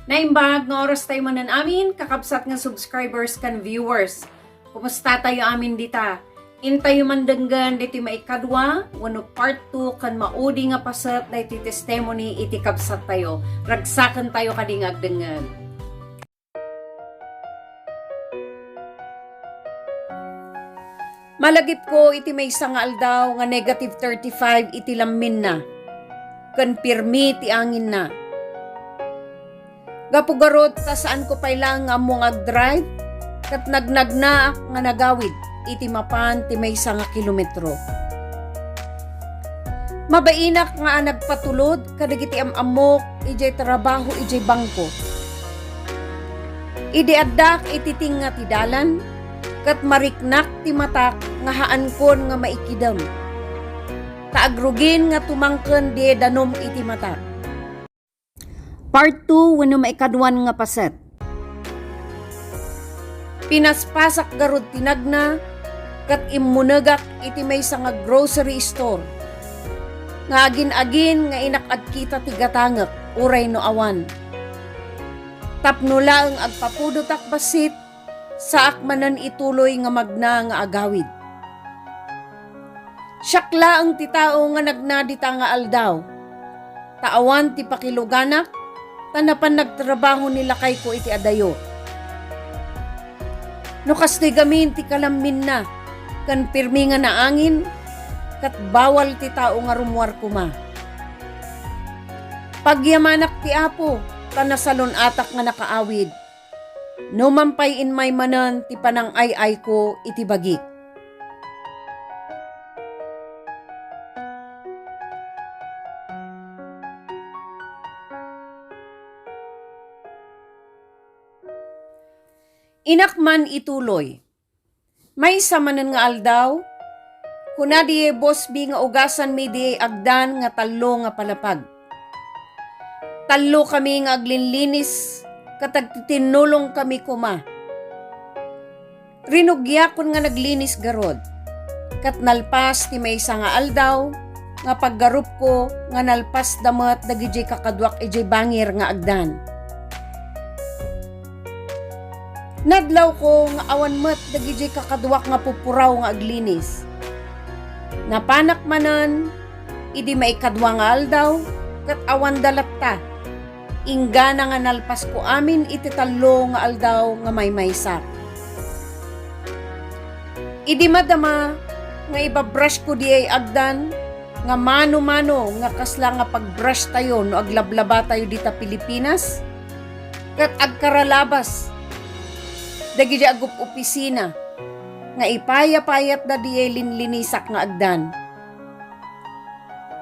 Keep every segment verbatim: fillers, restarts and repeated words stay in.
Naimbag nga oras tayo manen amin, kakabsat nga subscribers ken viewers. Kumusta tayo amin dita? Intayo man denggen diti maikadua wenno part two ken maudi nga paset daytoy testimony iti kabsat tayo. Ragsaken tayo kadi nga agdengngeg. Malagipko iti maysa nga aldaw nga negative thirty-five iti lamminna, ken pirmi ti anginna. Gapu garud ta saanko pay laeng nga ammo nga agdrive, ket nagnagnaak nga nagawid iti mapan ti maysa nga kilometro. Mabainak nga nagpatulod kadagiti am-ammok idiay trabaho idiay bangko. Idi addaak iti tengnga ti dalan, ket mariknak ti matak nga haankon nga maikidem. Ta agrugin nga tumangken diay danum iti matak. Part two wenno maikaduan nga paset. Pinaspasak garud ti nagna, ket immunegak iti maysa nga grocery store nga agin-agin nga inak agkita ti gatangek uray no awan. Tapno laeng agpapudotak bassit, saak manen ituloy nga magna nga agawid. Siak laeng ti tao nga nagna dita nga aldaw, ta awan ti pakiluganak, ta napan nagtrabaho ni lakayko iti adayo. No kastoy gamin ti kalamminna ken pirmi nga naangin, ket bawal ti tao nga rummuar koma. Pagyamanak ti Apo, ta nasalun-atak nga nakaawid. No man pay immay manen ti panangay-ayko iti bagik. Inak man ituloy. Maysa manen nga aldaw, kuna diay boss mi nga ugasanmi diay agdan nga tallo nga palapag. Tallokami nga aglinlinis, ket agtitinnulongkami koma. Rinugiakon nga naglinis garud, ket nalpas ti maysa nga aldaw, nga paggarupko nga nalpasda met dagidiay kakaduak idiay bangir nga agdan. Nadlawko nga awan met dagidiay kakaduak nga pupuraw nga aglinis. Napanak manen idi maikadua nga aldaw, ket awanda latta. Inggana nga nalpasko amin iti tallo nga aldaw nga maymaysak. Idi madama nga ibabrushko diay agdan nga mano-mano nga kasla nga pagbrushtayo no aglablabatayo dita Pilipinas, ket agkaralabas dagiti agup-opisina nga ipayapayatda diay linlinisak nga agdan.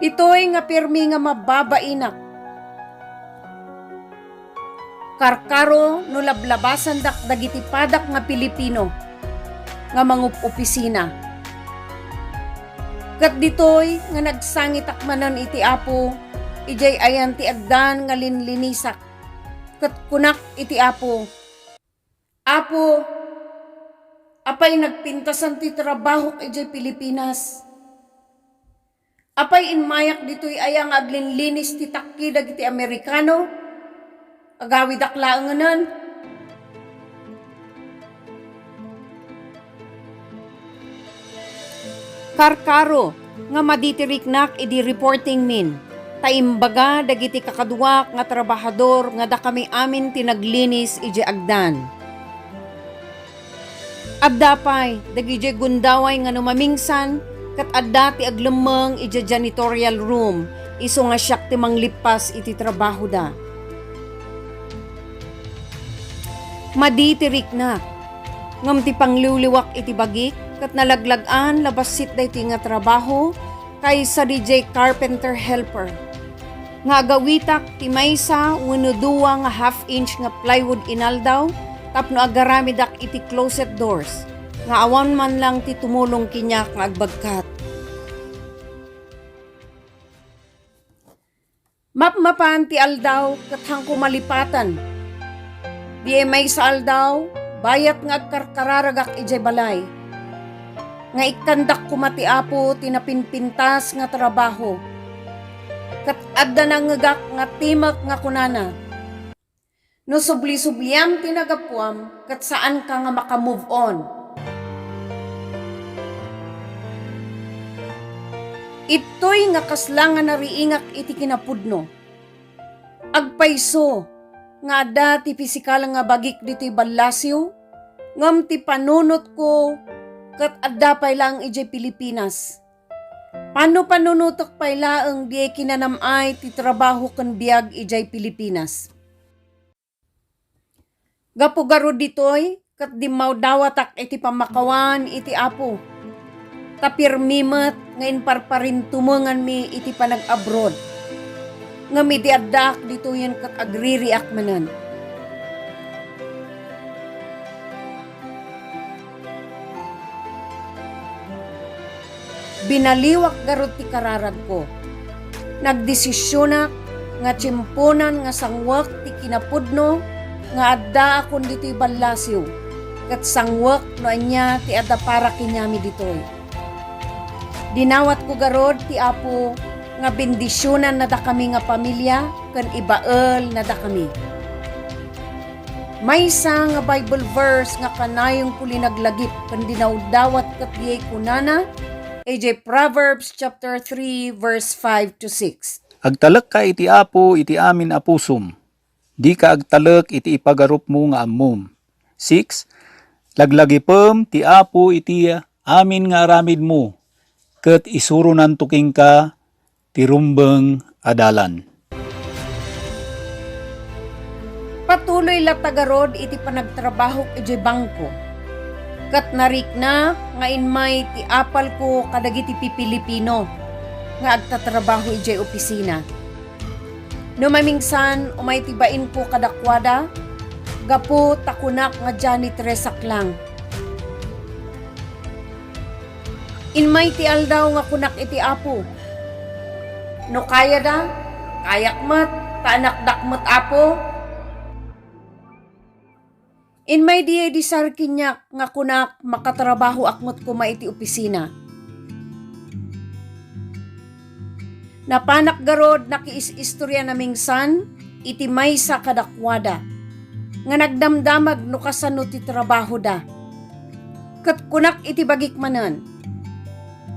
Ditoy nga pirmi nga mababainak. Karkaro no lablabasandak dagiti padak nga Pilipino nga mangup-opisina. Ket ditoy nga nagsangitak manen iti Apo, idiay ayan ti agdan nga linlinisak. Ket kunak iti Apo, Apo, apay nagpintasan ti trabahok idiay Pilipinas? Apay immayak ditoy aya nga aglinlinis ti takki dagiti Amerikano? Agawidak laengen. Karkaro nga madi ti riknak idi reporting min, ta imbaga dagiti kakaduak nga trabahador nga dakami amin ti naglinis idiay agdan. Adda pay dagidiay gundaway nga no mamingsan, ket adda ti aglemmeng idiay janitorial room, isu nga siak ti manglippas iti trabahoda. Madi ti riknak, ngem ti pangliwliwak iti bagik ket nalaglag-an la bassit daytoy nga trabaho kaysa didiay carpenter helper nga agawitak ti maysa wenno dua nga half inch nga plywood inaldaw tapno agaramidak iti closet doors nga awan man lang ti tumulong kaniak nga agbagkat. Mapmapan ti aldaw ket haanko malipaten. Diay maysa aldaw, bayat nga agkarkararagak idiay balay, nga ikkandak koma ti Apo ti napinpintas nga trabaho. Ket adda nangngegak nga timek nga kunana, No subli-subliam ti nagapuam, ket saanka nga maka-move on. Ittoy nga kasla nga nariingak iti kinapudno. Agpayso nga adda ti pisikal nga bagik ditoy ballasiw, ngem ti panunotko ket adda pay laeng idiay Pilipinas. Pano panunotek pay laeng diay kinanam-ay ti trabaho ken biag idiay Pilipinas. Gapu garud ditoy, ket dimmawdawatak iti pammakawan iti Apo. Ta pirmi met nga inparparintumenganmi iti panag-abroad. Ngem idi addaak ditoyen ket agririak manen. Binaliwak garud ti kararagko. Nagdesisionak nga tiemponan nga sangwek ti kinapudno nga addaakon ditoy ballasiw, ket sangwek no ania ti adda para kaniami ditoy. Dinawatko garud ti Apo nga bendisionannadakami nga pamilia ken ibaelnadakami. Maysa nga Bible verse nga kanayonko linaglagip ken dinawdawat ket diay kunana, idiay Proverbs chapter three, verse five to six. Agtalekka iti Apo iti amin a pusom. Dika agtalek iti ipagarupmo nga ammom. Six, laglagipem ti Apo iti amin nga aramidmo, ket isuronanto kenka ti rumbeng a dalan. Patuloy latta garud iti panagtrabahok idiay bangko. Ket narikna nga immay ti apalko kadagiti Pipilipino nga agtatrabaho idiay opisina. No mamingsan, umay ti bainko kadakuada, gapu ta kunak nga janitress-ak lang. Immay ti aldaw nga kunak iti Apo, "No kayada, kayak met, ta anakdak met, Apo." Immay diay desire kaniak nga kunak, "Makatrabahoak met koma iti opisina." Napanak garud nakiis-istorya namingsan iti maysa kadakuada nga nagdamdamag no kasano ti trabahoda. Ket kunak iti bagik manen,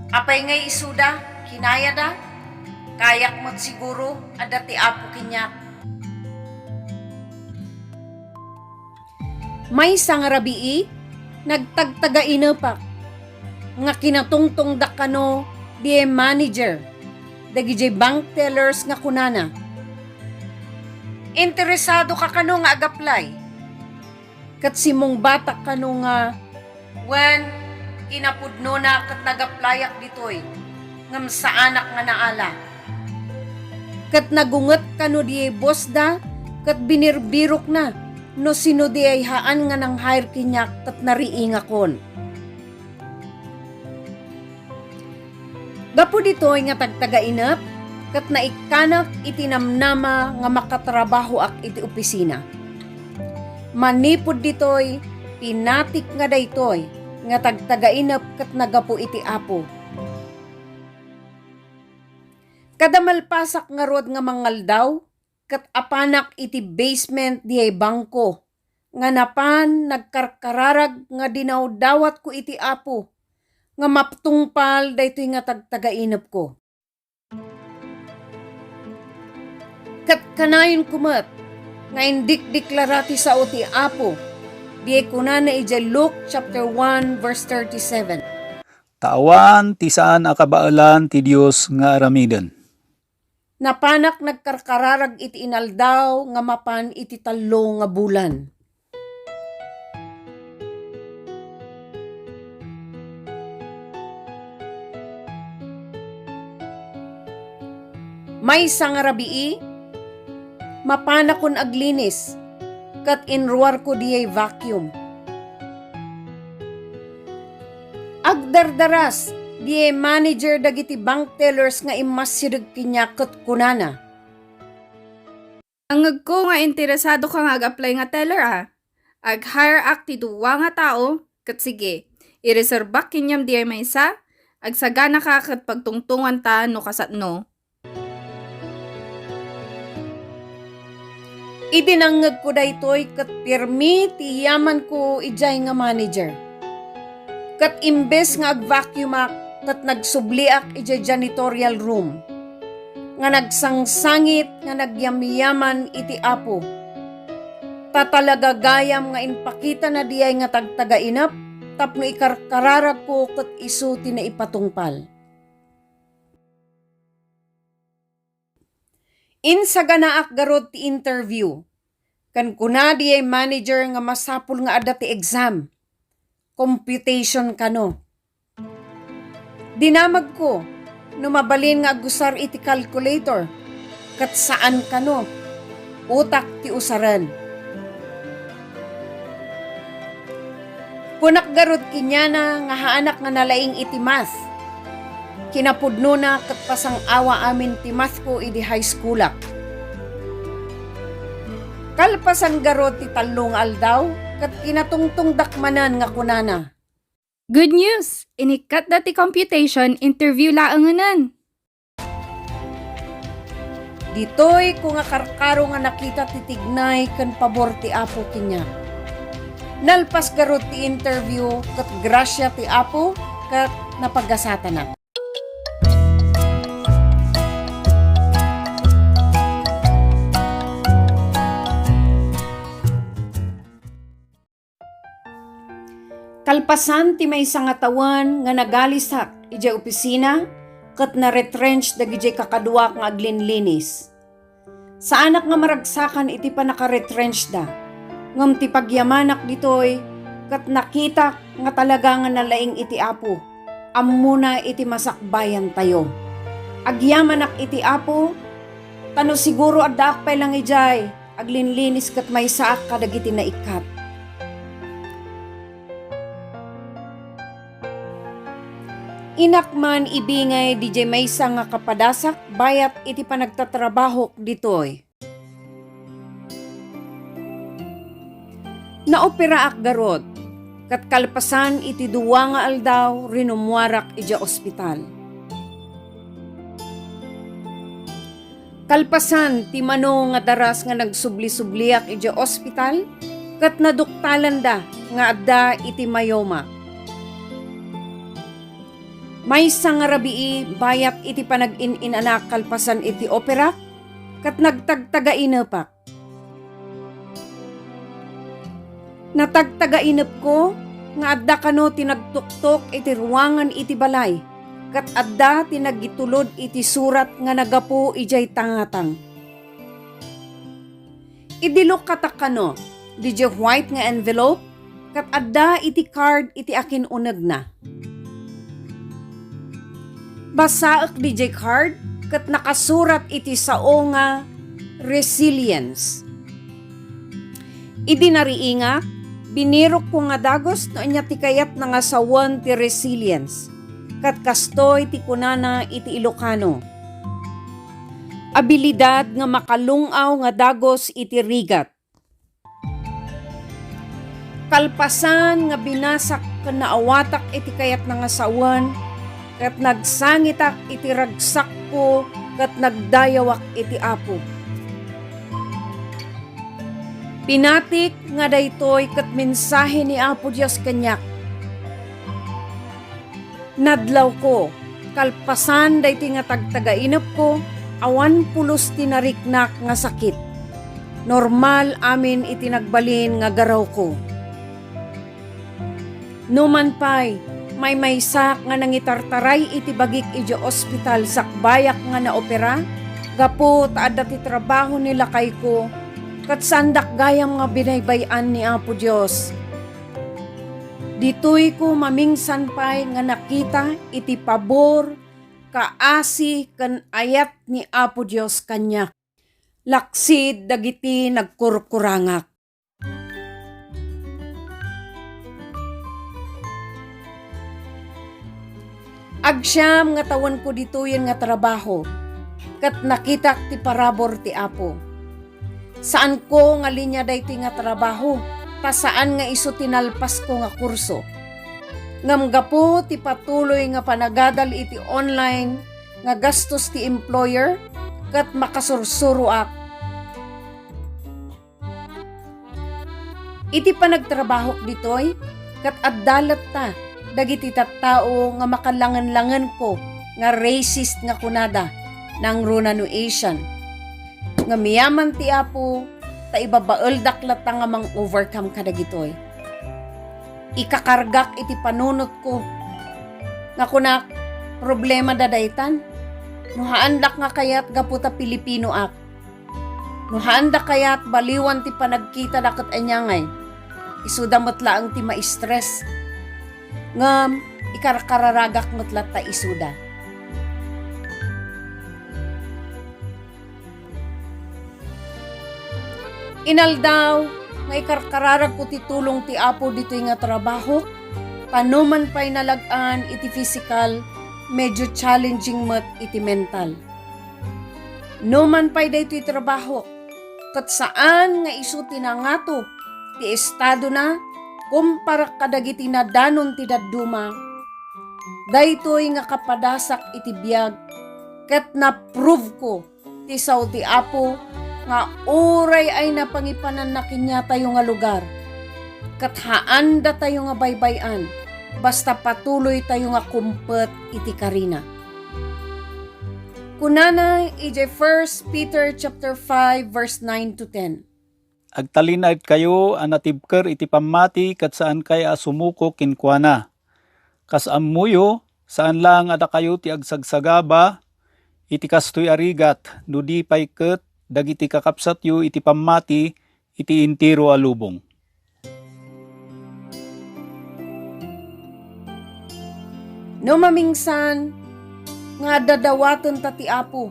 "Apay ngay isuda? Kinayada? Kayak met siguro, adda ti Apo kaniak." Maysa nga rabii, nagtagtagainepek nga kinatungtongdak kano diay manager dagidiay bank tellers nga kunana, "Interesadoka kano nga ag-apply?" Ket simmungbatak kano nga, "Wen, kinapudnona ket nag-applyak ditoy, ngem saanak nga naala." Ket nagunget kano diay bosda, ket binirbirokna no sino diay haan nga nang-hire kaniak ket nariingakon. Gapu ditoy nga tagtagainep, ket naikkanak iti namnama nga makatrabahoak iti opisina. Manipud ditoy, pinatik nga daytoy nga tagtagainep ket naggapu iti Apo. Kada malpasak ngarud nga mangaldaw, ket apanak iti basement diay bangko, nga napan nagkarkararag nga dinawdawatko iti Apo, nga maptungpal daytoy nga tagtagainepko. Ket kanayonko met nga indikdiklara ti sao ti Apo, diay kunana idiay Luke chapter one, verse thirty-seven, "Ta awan ti saan a kabaelan ti Dios nga aramiden." Napanak nagkarkararag iti inaldaw nga mapan iti tallo nga bulan. Maysa nga rabii, mapanakon aglinis, ket inruarko diay vacuum. Agdardaras diay manager dagiti bank tellers nga immasideg kaniak ket kunana, "Nangngegko nga interesado ka nga ag-apply nga teller a. Ag-hire-ak ti dua nga tao, ket sige, ireserbak kaniam diay maysa, agsagana ka ket pagtungtonganta no kasano." Idi nangngegko daytoy ket pirmi ti yamanko idiay nga manager. Ket imbes nga ag-vacuumak ket nagsubliak idiay janitorial room nga nagsangsangit nga nagyamyaman iti Apo. Ta talaga gayam nga impakitana diay nga tagtagainep tapno ikarkararagko ket isu ti naipatungpal. Insaganaak garud ti interview, ken kuna diay manager nga masapul nga adda ti exam, computation kano. Dinamagko no mabalin nga agusar iti calculator, ket saan kano, utak ti usaren. Kunak garud kaniana nga haanak nga nalaing iti math. Kinapudnona ket pasang-awa amin ti mathko idi high schoolak. Kalpasan garud ti tallo nga aldaw, ket kinatungtungdak manen nga kunana, "Good news! Inikkatda ti computation interview laengenen." Ditoy ko nga karkaro nga nakita ti tignay ken pabor ti Apo kaniak. Nalpas garud ti interview ket grasia ti Apo ket napagasatanak. Kalpasan ti maysa nga tawen nga nagalisak idiay opisina ket na-retrench dagidiay kakaduak nga aglinlinis. Saanak nga maragsakan iti pannaka-retrenchda, ngem ti pagyamanak ditoy ket nakitak nga talaga nga nalaing iti Apo, ammona iti masakbayantayo. Agyamanak iti Apo, ta no siguro addaak pay lang idiay, aglinlinis ket maysaak kadagiti naikkat. Innak man ibingay didiay maysa nga kapadasak bayat iti panagtatrabahok ditoy. Naoperaak garud, ket kalpasan iti dua nga aldaw, rinummuarak idiay ospital. Kalpasan ti mano nga daras nga nagsubli-subliak idiay ospital, ket naduktalanda nga adda iti myoma. Maysa nga rabii, bayat iti panagin-inanak kalpasan iti operak, ket nagtagtagainepak. Natagtagainepko nga adda kano ti nagtuktok iti ruangan iti balay, ket adda ti nagitulod iti surat nga nagapu idiay tangatang. Idi lukkatak kano, didiay white nga envelope, ket adda iti card iti akin-unegna. Basaek didiay card ket nakasurat iti sao nga resilience. Idi nariingak, binirokko nga dagus no ania ti kayatna nga sawen ti resilience, ket kastoy ti kunana iti Ilocano, "Abilidad nga makalung-aw nga dagus iti rigat." Kalpasan nga binasak ken naawatak iti kayatna nga sawen, ket nagsangitak iti ragsakko ket nagdayawak iti Apo. Pinatik nga daytoy ket mensahe ni Apo Dios kaniak. Nadlawko, kalpasan daytoy nga tagtagainepko, awan pulos ti nariknak nga sakit. Normal amin iti nagbalin nga garawko. Numan pay, maymaysak nga nangitartaray iti bagik idiay ospital sakbayak nga naopera, gapu ta adda ti trabaho ni lakayko, ket saandak gayam nga binaybay-an ni Apo Dios. Ditoyko mamingsan pay nga nakita iti pabor, kaasi, ken ayat ni Apo Dios kaniak, laksid dagiti nagkurkurangak. Agsiam nga tawenko ditoyen nga trabaho, ket nakitak ti parabur ti Apo. Saanko nga linia daytoy nga trabaho, ta saan nga isu ti nalpasko nga kurso. Ngem gapu ti patuloy nga panagadal iti online nga gastos ti employer, ket makasursuroak. Iti panagtrabahok ditoy, ket adda latta dagiti tattao nga makalangen-langenko nga racist nga kunada, nangruna no Asian. Ngem yaman ti Apo, ta ibabaeldak latta nga mang-overcome kadagitoy. Ikakargak iti panunotko nga kunak, "Problema da daytan. No haandak nga kayat gapu ta Pilipinoak. No haanda kayat baliwan ti panagkitada ket ania ngay, isuda met laeng ti ma-stress." Ngem ikarkararagak met latta isuda. Inaldaw nga ikarkararagko ti tulong ti Apo ditoy nga trabahok, ta no man pay nalag-an iti pisikal, medyo challenging met iti mental. No man pay daytoy trabahok, ket saan nga isu ti nangato ti estadona kumpara kadagiti nadanon ti dadduma, daytoy nga kapadasak iti biag ket na-prove ko ti sao ti Apo nga uray ay napangipananna kaniatayo nga lugar, ket haandatayo nga baybay-an, basta patuloytayo nga kumpet iti karina. Kunana idiay First Peter chapter five, verse nine to ten. Agtalinaedkayo a natibker iti pammati ket saankay a sumuko kenkuana. Kas ammoyo, saan laeng a dakayo ti agsagsagaba iti kastoy a rigat, no di pay ket dagiti kakabsatyo iti pammati iti entero a lubong. No mamingsan nga adda dawatenta ti Apo,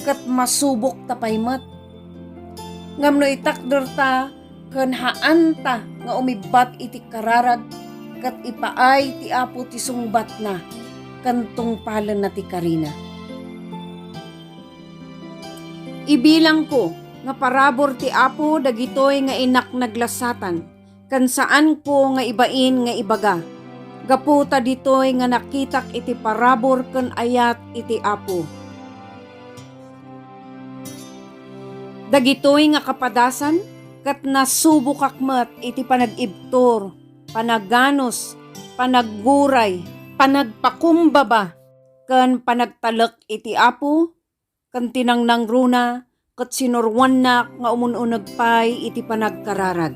ket masubokta pay met. Ngem no itakderta ken haanta nga umibbat iti kararag, ket ipaay ti Apo ti sungbatna ken tungpalenna ti karina. Ibilangko nga parabur ti Apo dagitoy nga innak naglasatan, ken saanko nga ibain nga ibaga, gapu ta ditoy nga nakitak iti parabur ken ayat iti Apo. Dagitoy nga kapadasan ket nasubokak met iti panag-ibtur, panaganus, panagguray, panagpakumbaba, ken panagtalek iti Apo, ken ti nangnangruna ket sinuroannak nga umun-uneg pay iti panagkararag.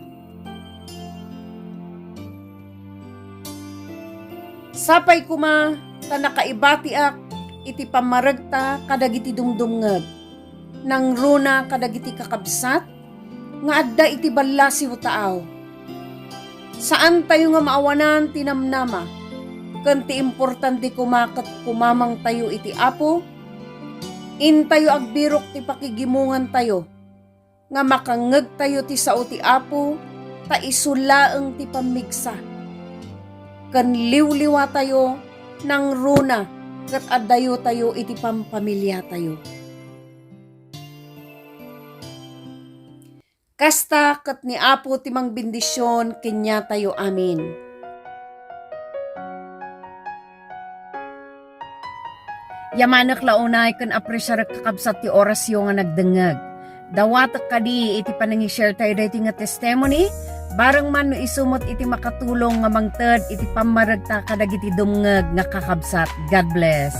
Sapay koma ta nakaibatiak iti pammaregta kadagiti dumdumngeg, nangruna kadagiti kakabsat nga adda iti ballasiw taaw. Saantayo nga maawanan ti namnama, ken ti importante koma ket kumamangtayo iti Apo. Intayo agbirok ti pakigimongantayo nga makangngegtayo ti sao ti Apo, ta isu laeng ti pammigsa. Ken liwliwatayo, nangruna ket addayotayo iti pampamiliatayo. Kasta ket ni Apo ti mangbendision kaniatayo amin. Yamanek la unay ken apresiarek, kakabsat, ti orasyo nga nagdengngeg. Dawatek kadi iti panangi-share tayo daytoy nga testimony, bareng man no isu met iti makatulong nga mangted iti pammaregta kadagiti dumngeg nga kakabsat. God bless.